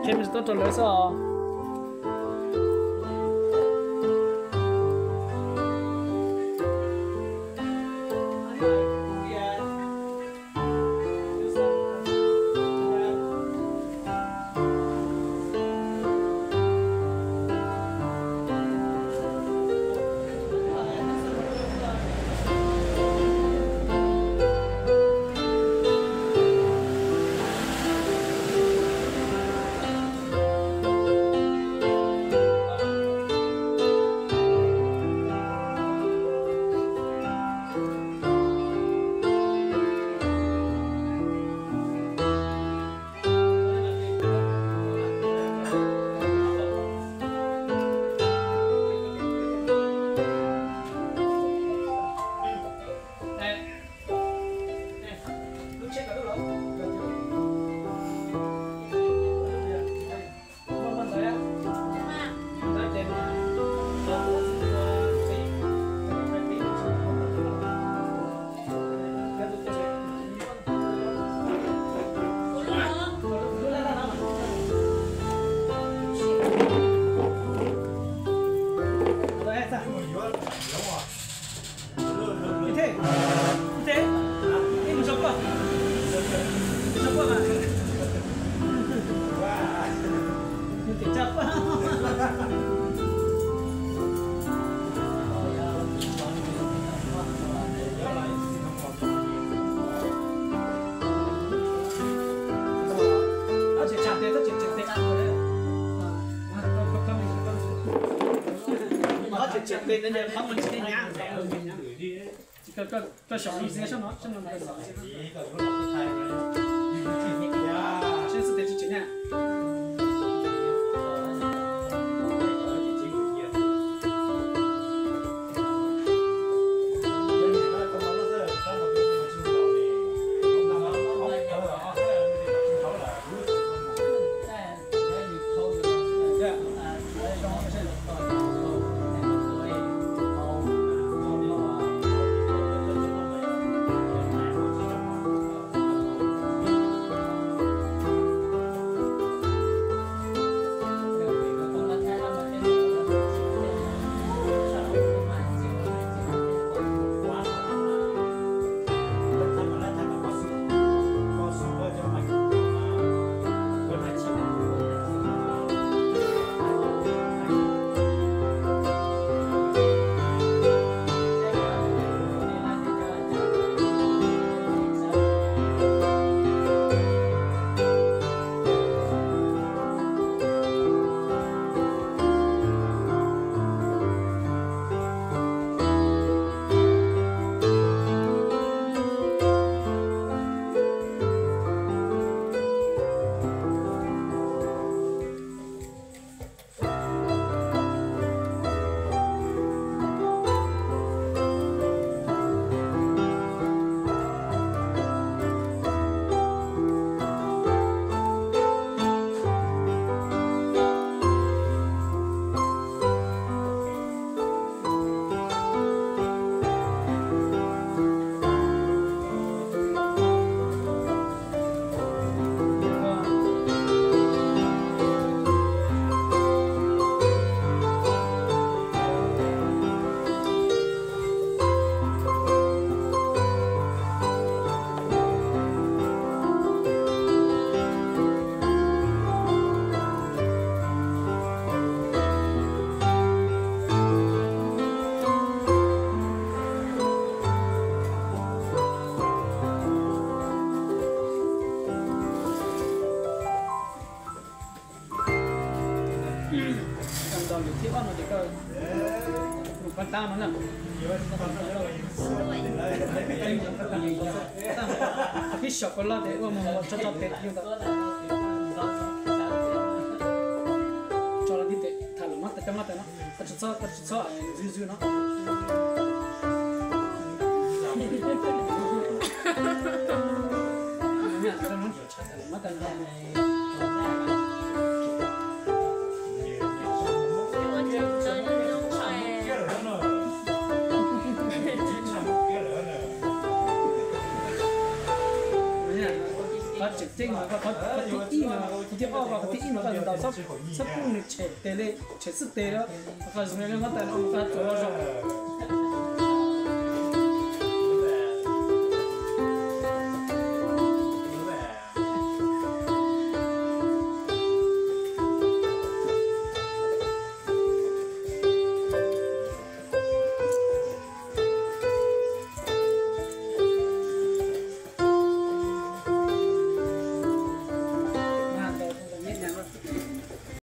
Qhia me ntsis tuaj rau lawv xwb os. Ntau lwm thib ob no ces koj pab tab no na. Pib xyaum koj loj ces ua mus tso tso tes yug ntawd. Tso los ntij tes tham lus mab tes coj mab tes no. Koj tsis txhob, koj tsis txhob ntxwg ntxwg no. Qhov Tseem ceeb mas koj thib ib mas, thib ob mas, koj thib ib mas koj ntaus txhob pub nws tshem tes li, tshem xwb tes li, koj zoo li muab tais no koj tsuav los zoo.